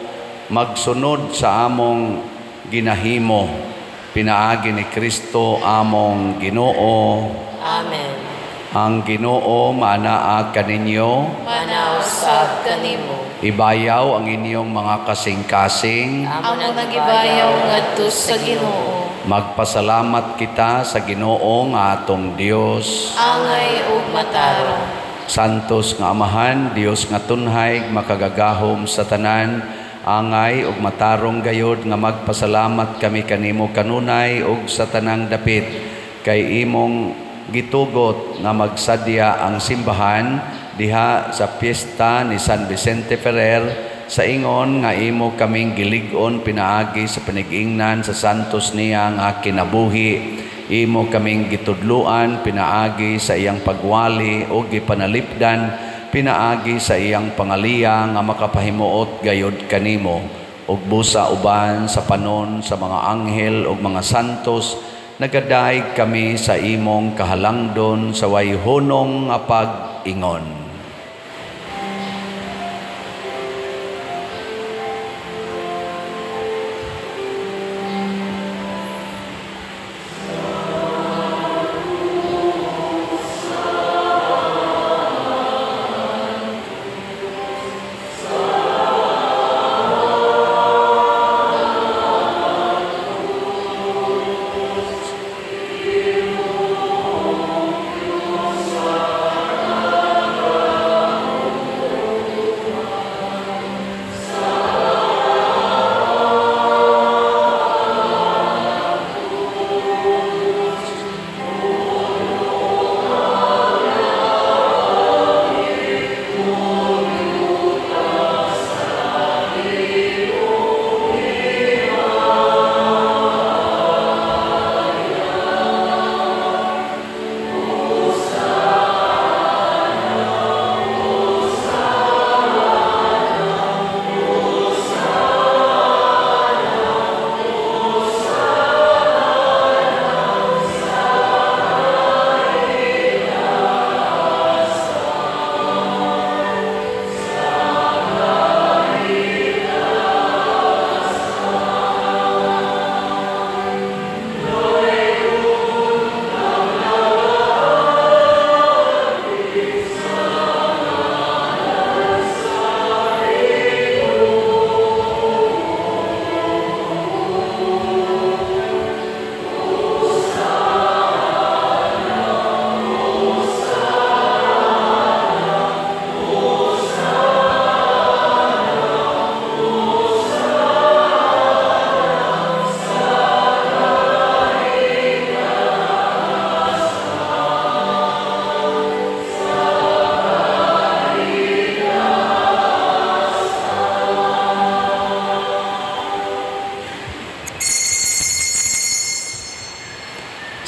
[SPEAKER 1] magsunod sa among ginahimo pinaagi ni Kristo among Ginoo.
[SPEAKER 3] Amen.
[SPEAKER 1] Ang Ginoo maanaa kaninyo,
[SPEAKER 4] Manaa usab kanimo.
[SPEAKER 1] Ibayaw ang inyong mga kasing-kasing.
[SPEAKER 4] Amo nagibayaw ngadto sa Ginoo.
[SPEAKER 1] Magpasalamat kita sa Ginoo nga atong Dios.
[SPEAKER 4] Angay ug matarong.
[SPEAKER 1] Santos nga Amahan, Dios nga tunhay, makagagahom sa tanan, angay ug matarong gayod nga magpasalamat kami kanimo kanunay ug sa tanang dapit, kay imong gitugot nga magsadya ang simbahan diha sa piyesta ni San Vicente Ferrer sa ingon nga imo kaming gilig-on pinaagi sa panigingnan sa santos niya nga kinabuhi. Imo kaming gitudluan pinaagi sa iyang pagwali o gipanalipdan pinaagi sa iyang pangaliya nga makapahimuot gayod kanimo. Ug busa uban sa panon sa mga anghel ug mga santos, nagadaig kami sa imong kahalangdon sa wayhunong nga pag-ingon.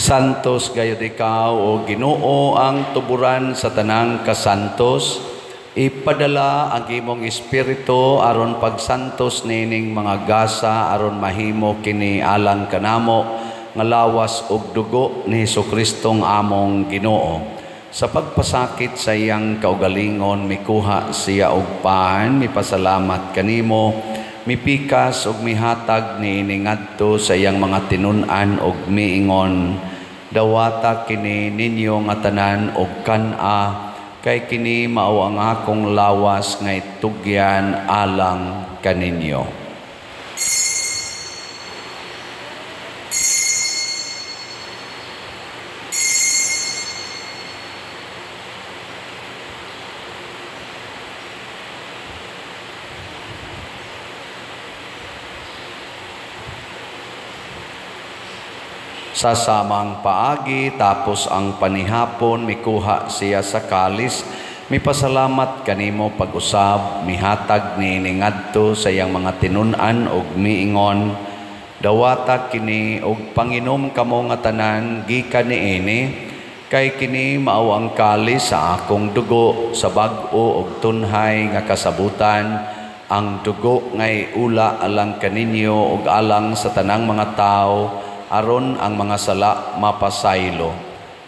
[SPEAKER 1] Santos gayud ikaw, o Ginoo, ang tuburan sa tanang kasantos. Ipadala ang imong espiritu aron pagsantos nining mga gasa aron mahimo kini alang kanamo nga lawas ug dugo ni Hesus-Kristong among Ginoo. Sa pagpasakit sa iyang kaugalingon mikuha siya og pan, mipasalamat kanimo, mipikas ug mihatag niini ngadto sa iyang mga tinun-an ug miingon, dawata kini ninyo nga tanan og kan-a, kay kini mao ang akong lawas nga itugyan alang kaninyo. Sa samang paagi, tapos ang panihapon, mikuha siya sa kalis, mipasalamat kanimo pag-usab, mihatag niini ngadto sa iyang mga tinun-an ug miingon, dawata kini og panginom kamo nga tanan gikan niini, Kay kini mao ang kalis sa akong dugo sa bag-o og tunhay nga kasabutan, ang dugo ngay ula alang kaninyo ug alang sa tanang mga tawo aron ang mga sala mapasaylo.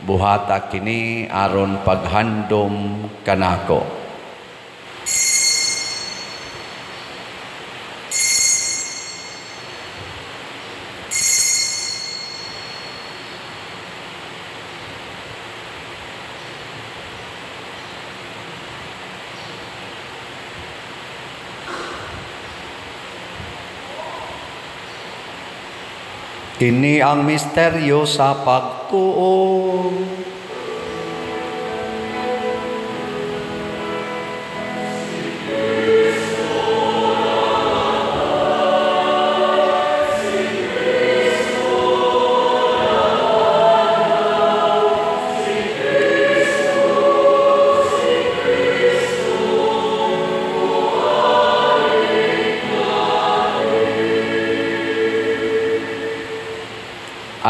[SPEAKER 1] Buhata kini aron paghandom kanako. Kini ang misteryo sa pagtuo.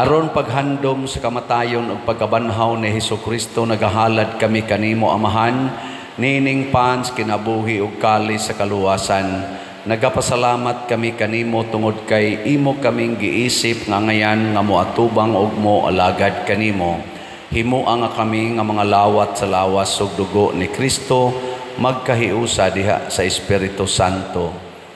[SPEAKER 1] Aron paghandom sa kamatayon ug pagkabanhaw ni Hesukristo, nagahalad kami kanimo, Amahan, nining pans kinabuhi ug kalis sa kaluwasan. Nagapasalamat kami kanimo tungod kay imo kaming giisip nga ngayan nga moatubang ug moalagad kanimo. Himoa nga kami nga mga lawat sa lawas ug dugo ni Kristo, magkahiusa diha sa Espiritu Santo.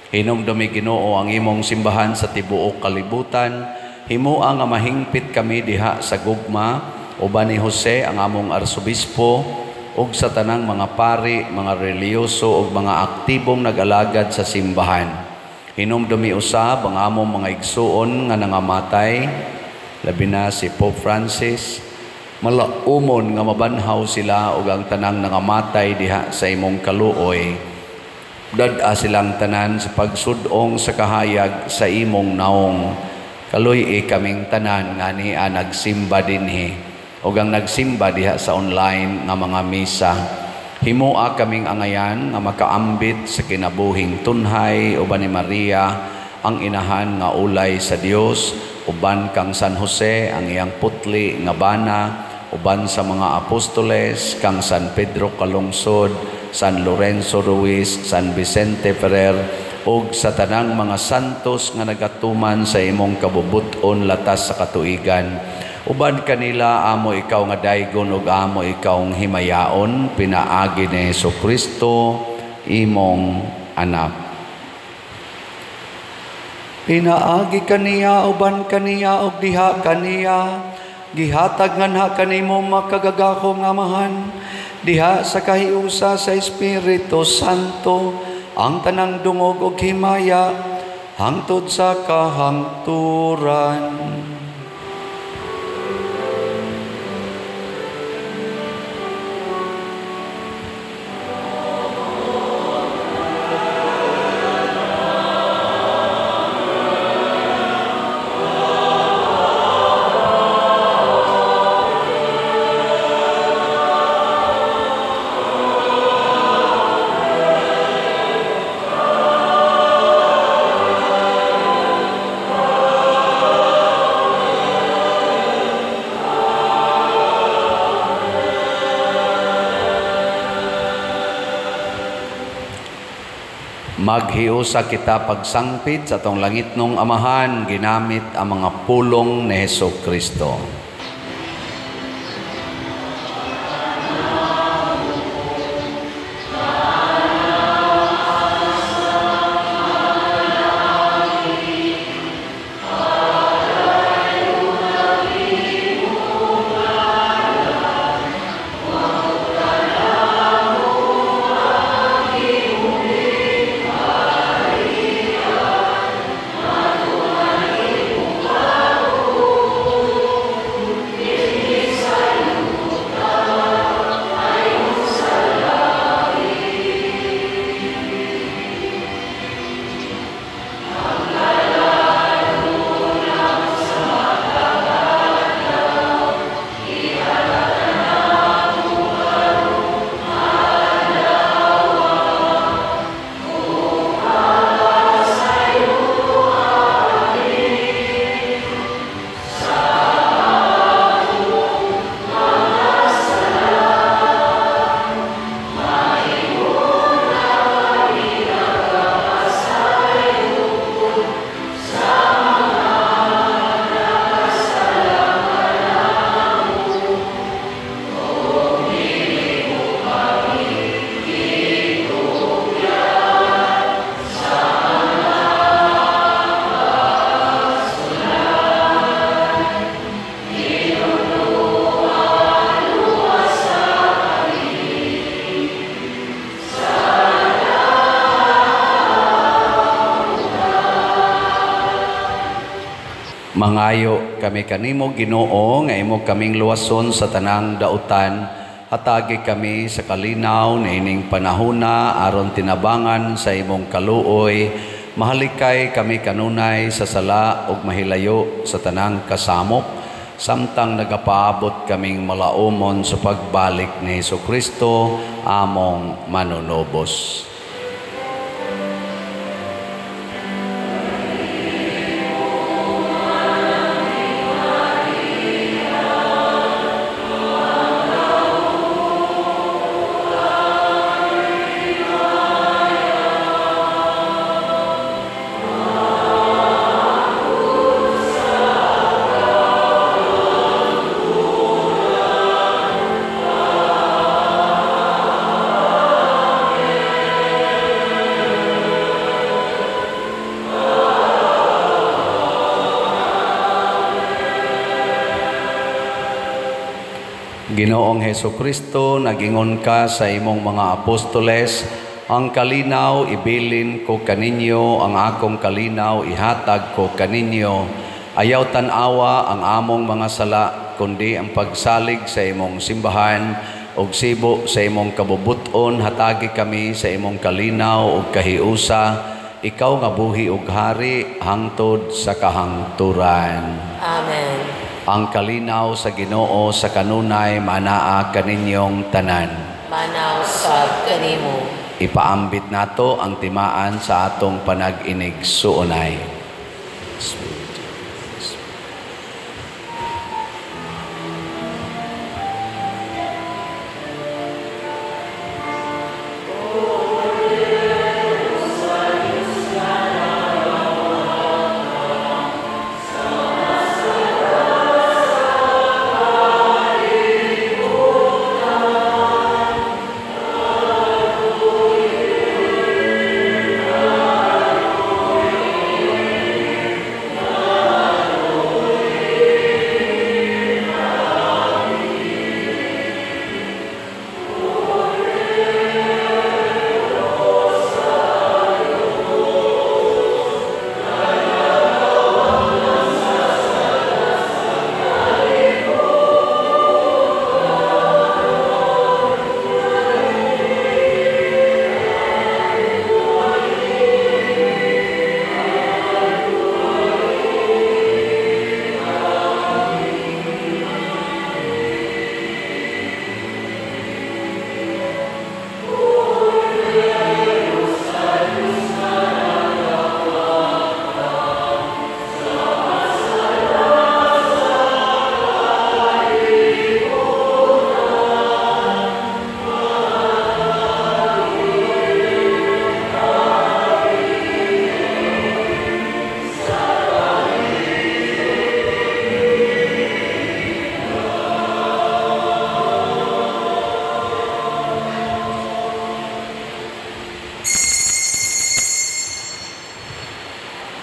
[SPEAKER 1] Hinumdumi, Ginoo, ang imong simbahan sa tibuok kalibutan. Himoa nga mahingpit kami diha sa gugma uban ni Jose ang among arsobispo ug sa tanang mga pari, mga relihiyoso ug mga aktibong nag-alagad sa simbahan. Hinumdumi usab ang among mga igsuon nga nangamatay, labi na si Pope Francis. Malaumon nga mabanhaw sila ug ang tanang nangamatay diha sa imong kaluoy. Dad-a silang tanan sa pagsud-ong sa kahayag sa imong naong. Kaluy-i kaming tanan nga niya nagsimba dinhi ug ang nagsimba diha sa online nga mga misa. Himoa kaming angayan nga makaambit sa kinabuhing tunhay uban ni Maria ang inahan nga ulay sa Dios, uban kang San Jose ang iyang putli nga bana, uban sa mga apostoles kang San Pedro Calungsod, San Lorenzo Ruiz, San Vicente Ferrer, ug sa tanang mga santos nga nagatuman sa imong kabubut-on latas sa katuigan. Uban kanila amo ikaw nga daygon ug amo ikaw himayaon, pinaagi ni Hesukristo imong anak. Pinaagi kaniya, uban kaniya ug diha kaniya, gihatag nganha kanimo makagagahom nga Amahan, diha sa kahiusa sa Espiritu Santo, ang tanang dungog og himaya hangtod sa kahangturan. Maghiusa kita pagsangpit sa atong langitnong Amahan, ginamit ang mga pulong ni Hesukristo. Mangayo kami kanimo, Ginoo, nga imo kaming luwason sa tanang dautan. Hatagi kami sa kalinaw niining panahona aron tinabangan sa imong kaluoy. Mahalikay kami kanunay sa sala ug mahilayo sa tanang kasamok, samtang nagapaabot kaming malaumon sa pagbalik ni Hesukristo among manunubos. Ginoong Hesukristo, nagingon ka sa imong mga apostoles, ang kalinaw ibilin ko kaninyo, ang akong kalinaw ihatag ko kaninyo. Ayaw tan-awa ang among mga sala, kundi ang pagsalig sa imong simbahan ug sibo sa imong kabubut-on, hatagi kami sa imong kalinaw ug kahiusa. Ikaw nga buhi ug hari hangtod sa kahangturan.
[SPEAKER 3] Amen.
[SPEAKER 1] Ang kalinaw sa Ginoo sa kanunay manaa kaninyong tanan.
[SPEAKER 4] Manaw sab kanimo.
[SPEAKER 1] Ipaambit nato ang timaan sa atong panag-inig suunay.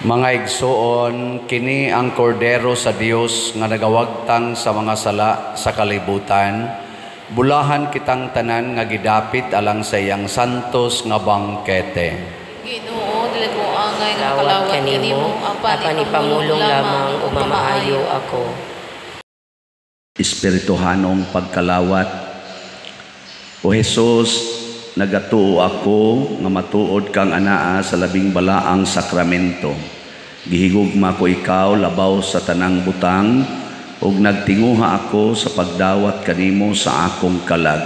[SPEAKER 1] Mga igsoon, kini ang kordero sa Dios nga nagawagtang sa mga sala sa kalibutan. Bulahan kitang tanan nga gidapit alang sa iyang santos nga bangkete.
[SPEAKER 4] Ginoo, dili ko angay nga
[SPEAKER 3] Lawat
[SPEAKER 4] makalawat
[SPEAKER 3] kanimo,
[SPEAKER 4] kanimo,
[SPEAKER 3] apan ipamulong lamang ug mamaayo ako.
[SPEAKER 1] Espirituhanong pagkalawat. O Jesus, nagatuo ako nga matuod kang anaa sa labing balaang sakramento. Gihigugma ko ikaw labaw sa tanang butang ug nagtinguha ako sa pagdawat kanimo sa akong kalag.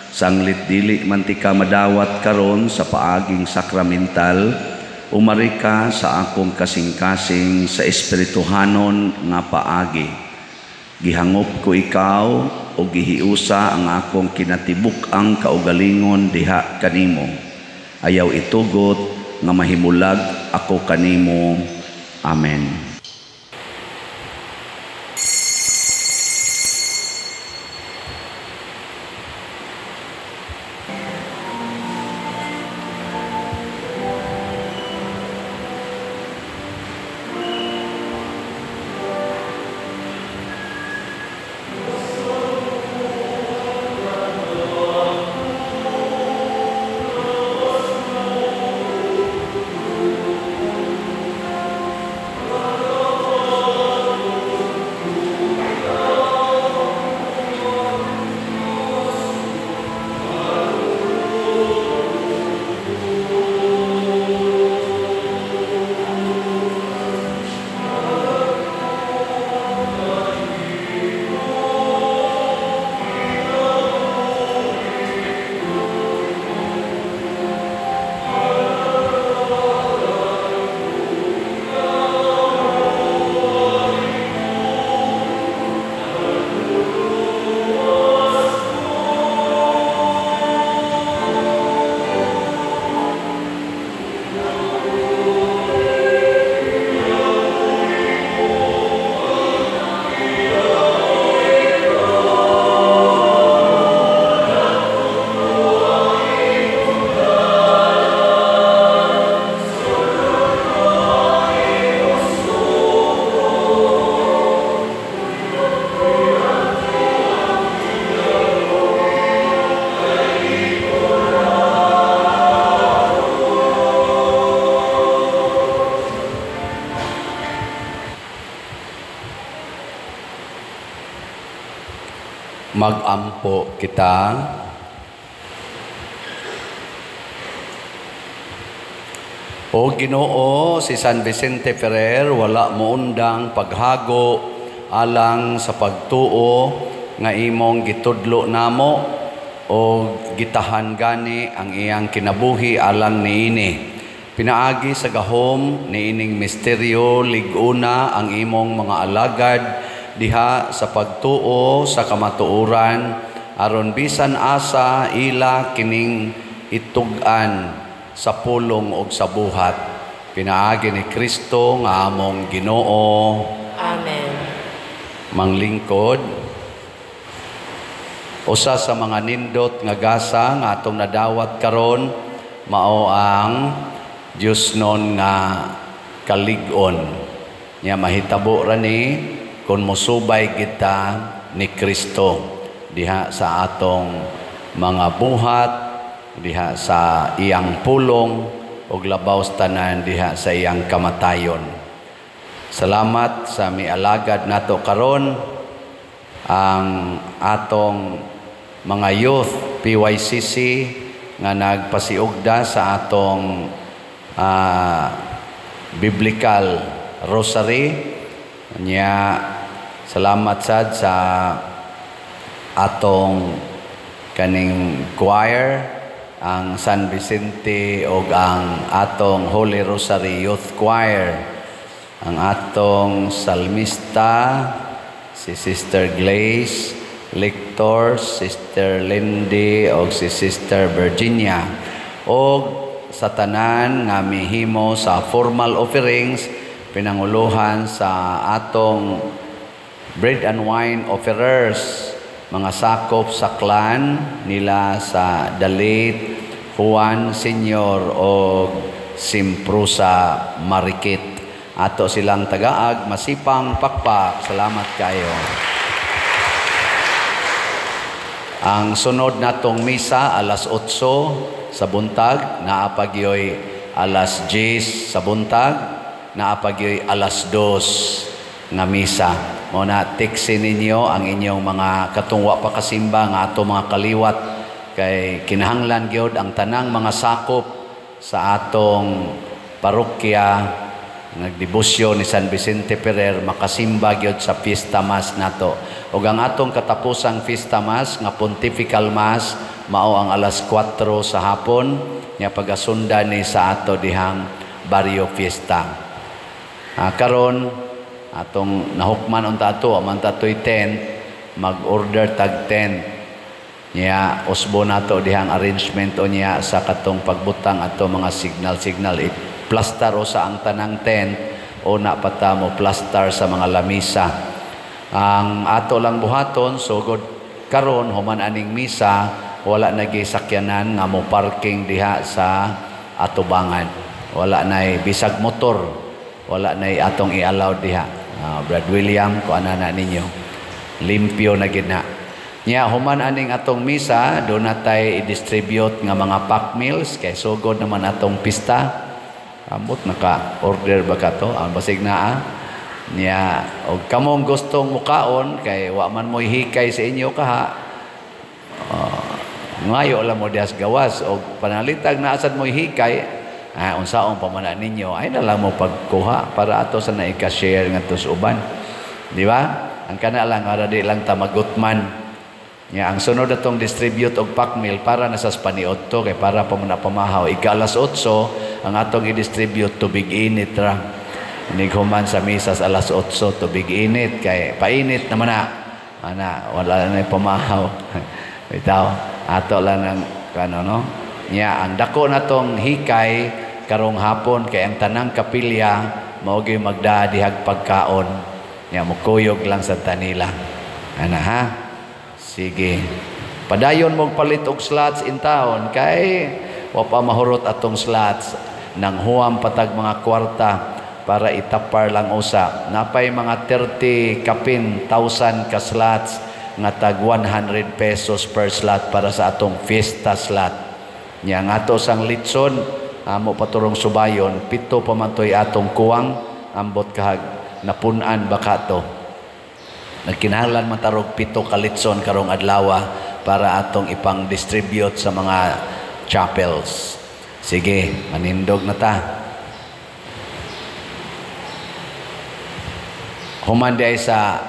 [SPEAKER 1] Sanglit dili man ti ka madawat karon sa paaging sakramental, umari ka sa akong kasing-kasing sa espirituhanon nga paagi. Gihangop ko ikaw o gihiusa ang akong kinatibuk-ang kaugalingon diha kanimo. Ayaw itugot nga mahimulag ako kanimo. Amen. Magampo kita. O Ginoo, si San Vicente Ferrer wala moundang paghago alang sa pagtuo nga imong gitudlo namo o gitahan gani ang iyang kinabuhi alang niini. Pinaagi sa gahom niining misteryo, lig-una ang imong mga alagad diha sa pagtuo sa kamatuoran, aron bisan asa ila kining itug-an sa pulong og sa buhat. Pinaagi ni Kristo nga among Ginoo.
[SPEAKER 3] Amen.
[SPEAKER 1] Manglingkod, usa sa mga nindot nga gasa nga atong nadawat karon mao ang Dios non nga kalig-on. Nya mahitabo ra ni kung mosubay kita ni Kristo diha sa atong mga buhat, diha sa iyang pulong, ug labaw sa tanan diha sa iyang kamatayon. Salamat sa mialagad nato karon ang atong mga youth PYCC nga nagpasiugda sa atong biblical rosary. Nya salamat sad sa atong kaning choir, ang San Vicente ug ang atong Holy Rosary Youth Choir, ang atong salmista si Sister Glaze, lector Sister Lindy og si Sister Virginia, og sa tanan nga mihimo sa formal offerings pinanguluhan sa atong bread and wine offerers, mga sakop sa clan nila sa Dalit, Juan Senior og Simprusa Marikit. Ato silang tagaag, masipang pakpak. Salamat kayo. Ang sunod natong misa alas 8 sa buntag, naa pagyoy alas 10 sa buntag, naa pagyoy alas 2 nga misa. Mao na tiksi ninyo ang inyong mga katungwa pa kasimba nga ato mga kaliwat, kay kinahanglan gyud ang tanang mga sakop sa atong parokya nagdebosyon ni San Vicente Ferrer makasimba gyud sa Fiesta Mass nato. Ug ang atong katapusang Fiesta Mass nga Pontifical Mass mao ang alas 4 sa hapon, nya pagasundan ni sa ato dihang Barrio Fiesta. Karon atong nahukman unta ato, man ta atoy tent, mag-order tag tent. Nya usbo nato dihang arrangement o niya sa katong pagbutang ato mga signal-signal. I-plaster o sa ang tanang tent o na pata mo plaster sa mga lamisa. Ang ato lang buhaton sugod karon human aning misa, wala na gisakyanan nga mo parking diha sa atubangan. Wala nay bisag motor, wala nay atong i-allow diha. Brad William, kuan na ninyo. Limpyo na gid na. Nya human aning atong misa, do na tay i-distribute nga mga pack meals kay sugod naman atong pista. Ambot naka-order ba ka to? Ang basig naa. Nya og kamong gustong mukaon kay wa man mo'y hikay sa inyo kaha. Ngayo lang mo diha sa gawas og panalitag na asad mo'y hikay, unsaon pa man na ninyo, ay na lang mo pagkuha para ato sa naika-share ngadto sa uban. Di ba? Ang kana lang ara di lang ta magutman. Nya ang sunod atong distribute og pack meal para na sa paniudto kay para pa man na pamahaw. Ika alas 8 ang atong i-distribute tubig init ra. Nighuman sa misa sa alas 8 tubig init kay painit naman na. Ana wala na pamahaw. Bitaw ato lang ang kano no. Nya ang dako natong hikay karong hapon kay ang tanang kapilya mao gyud magdaa dihag pagkaon. Nya mukuyog lang sa tanila. Ana ha. Sige. Padayon mong palit og slots in town kay wa pa mahurot atong slots nang huwam patag mga kwarta para itapar lang usa. Napay mga 30 kapin thousand ka slots nga tag 100 pesos per slot para sa atong fiesta slot. Nya nga ato sang litson amo paturong subayon 7 pa man toy atong kuwang ambot kahag napun-an baka to. Nagkinahanglan man tarog 7 ka litson karong adlaw para atong ipang-distribute sa mga chapels. Sige, manindog na ta. Human di ay sa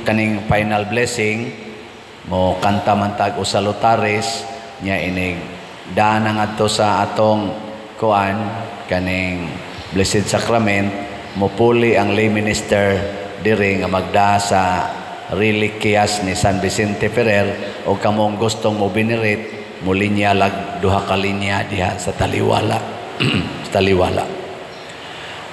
[SPEAKER 1] kaning final blessing, mo kanta man tag o salutaris nya inig daan na ngadto sa atong kuan kaning Blessed Sacrament, mopuli ang lay minister diri nga magda sa relikyas ni San Vicente Ferrer, o kamong gustong mo venerate, mo linya lag duha ka linya diha sa taliwala. Sa taliwala.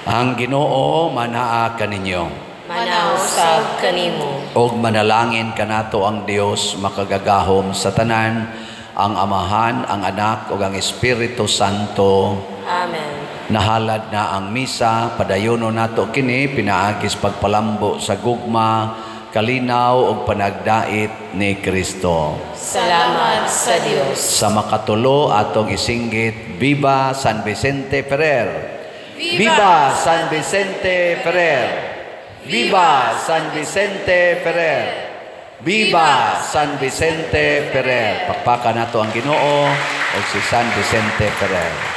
[SPEAKER 1] Ang Ginoo manaa kaninyo.
[SPEAKER 4] Manausab kanimo.
[SPEAKER 1] Og manalangin kanato ang Dios makagagahom sa tanan, ang Amahan, ang Anak ug ang Espiritu Santo.
[SPEAKER 4] Amen.
[SPEAKER 1] Nahalad na ang misa, padayono nato kini pinaagis pagpalambo sa gugma, kalinaw ug panagdait ni Kristo.
[SPEAKER 4] Salamat sa Dios.
[SPEAKER 1] Sa makatulo atong isinggit, Viva San Vicente Ferrer! Viva San Vicente Ferrer! Viva San Vicente Ferrer! Viva San Vicente Ferrer! Pakpakan nato ang Ginoo ug si San Vicente Ferrer.